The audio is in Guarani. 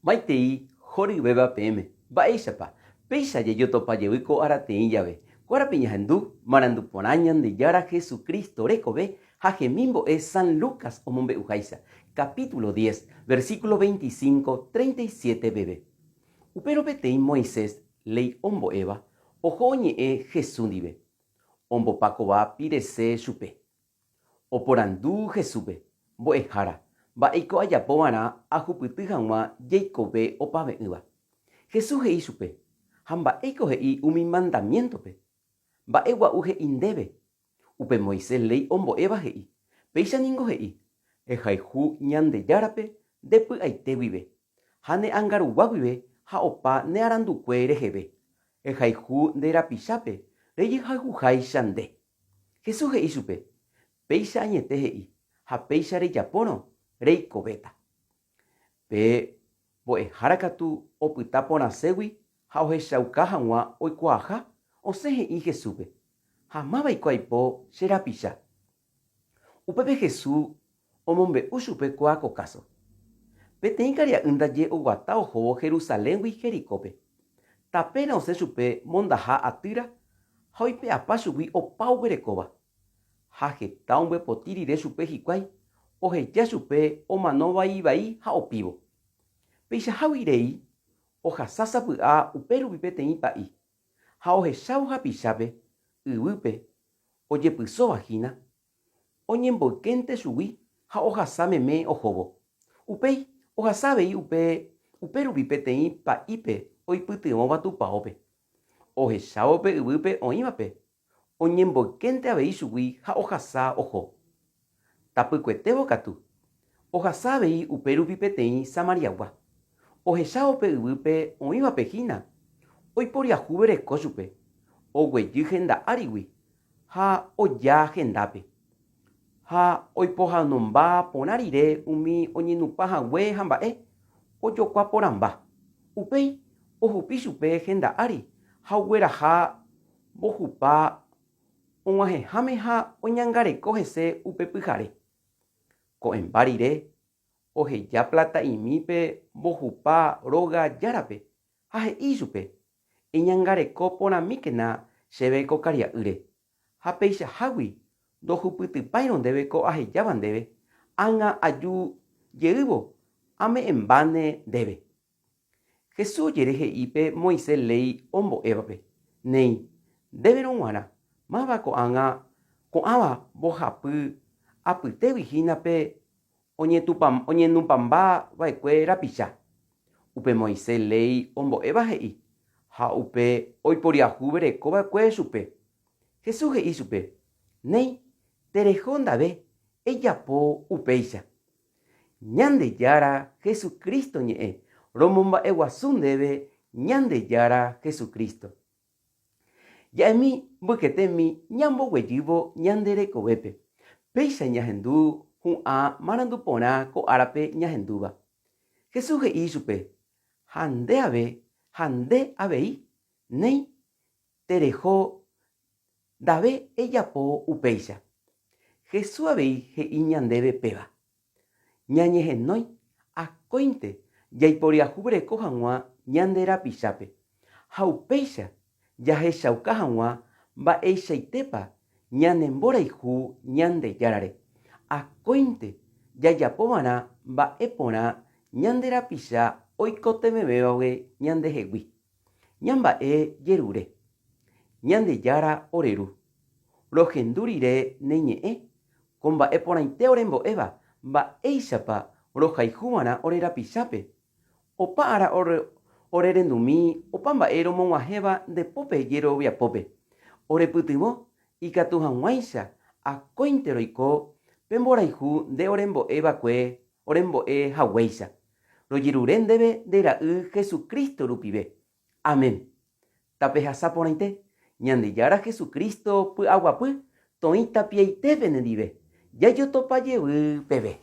Maitei horyvéva peẽme, mba'éichapa? Péicha jajotopa jevy ko arateĩ jave. Ko árape ñahendu marandu porã Ñandejára Jesucristo rekove ha hemimbo'e San Lucas omombe'uháicha, capítulo diez, versículo 25, 37 peve. Upérõ peteĩ Moisés léi ombo'éva oho oñe'ẽ Jesús ndive, ombopakova pirese chupe. Oporandu Jesúspe, Mbo'ehára, mba'éiko ajapo va'erã ahupyty hag̃ua jeikove opave'ỹva? Jesús he'i chupe, Ha mba'éiko he'i umi mandamiéntope? Mba'e gua'u he'i ndéve? Upe Moisés léi ombo'éva he'i, Péicha ningo he'i, Ehayhu Ñandejárape nde py'aite guive, ha ne angarugua guive ha opa ne arandukue reheve. Ehayhu nde rapichápe rejehayhuháicha nde. Jesús he'i chupe, Péicha añete he'i, ha péicha rejapórõ, reikovéta. Pe mbo'ehára katu opyta porãségui ha ohechauka hag̃ua oikuaaha, osẽ he'i Jesúspe, Ha mávaiko aipo che rapicha? Upépe Jesús omombe'u chupe kóa ko káso. Peteĩ karia'y ndaje oguata ohóvo Jerusaléngui Jericópe. Tapére osẽ chupe mondaha atýra ha oipe'apa chugui opa oguerekóva. Ha heta ombyepoti rire chupe hikuái, oheja chupe omano vai vai ha opívo. Peichahágui rei ohasa sapy'a upérupi peteĩ pa'i, ha ohechávo hapichápe yvýpe ojepysóva hína, oñemboykénte chugui ha ohasa meme ohóvo. Upéi ohasa avei upe upérupi peteĩ pa'ípe oipytyvõva tupaópe. Ohechávo pe yvýpe oĩvape, oñemboykénte avei chugui ha ohasa oho. Tapykuetévo katu, ohasa avei upérupi peteĩ Samariagua. Ohechávo pe yvýpe oĩvape hína, oiporiahuvereko chupe, oguejy henda árigui ha oja hendápe. Ha oipohãnomba porã rire umi oñenupã hague ha mba'e, ojokua porãmba. Upéi ohupi chupe henda ári ha ogueraha mbohupa og̃uahẽháme ha oñangareko hese upe pyhare. Ko'ẽmba rire, oheja plata'imi pe mbohupa róga járape ha he'i ichupe, Eñangareko porãmíkena chéve ko karia'ýre, ha peichahágui ndohupytypáirõ ndéve ko ahejáva ndéve, ág̃a aju jeývo ame'ẽmbáne ndéve. Jesús ojere he'i pe Moisés léi ombo'évape, Néi, ndéverõ g̃uarã, máva ko'ág̃a ko'ãva mbohapy apytégui hína pe oñenupãmba va'ekue rapicha. Upe Moisés léi ombo'éva he'i, ha upe oiporiahuvereko va'ekue chupe. Jesús he'i chupe, Néi, tereho ndave, ejapo upéicha. Ñandejára Jesucristo ñe'ẽ, romomba'eguasu ndéve Ñandejára Jesucristo. Ja'emi mbyketemi ñamboguejývo ñande rekovépe, péicha ñahendu hu'ã marandu porã ko árape ñahendúva. Jesús he'i ichupe, Ha nde ave, ha nde avei, néi, tereho ndave ejapo upéicha. Jesús avei he'i ñandéve péva. Ñañehenói akóinte jaiporiahuvereko hag̃ua ñande rapichápe ha upéicha jahechauka hag̃ua mba'eichaitépa ñanemborayhu Ñandejárare. Akóinte jajapova'erã mba'e porã ñande rapicha oikotevẽvévagui ñandehegui. Ñamba'e jerure. Ñandejára ore Ru, rohendu rire ne ñe'ẽ Ko mba'e porãite orembo'éva mba'éichapa rohayhuva'erã ore rapichápe. Opa ára orerendumi opa mba'e romog̃uahẽva nde pópe jeroviapópe. Orepytyvõ ikatu hag̃uáicha akóinte roiko pe mborayhu nde orembo'e va'ekue orembo'e haguéicha. Rojerure ndéve nde Ra'y Jesucristo rupive. Amén. Tapehasa porãite, Ñandejára Jesucristo py'aguapy toĩ tapiaite penendive, jajotopa jevy peve.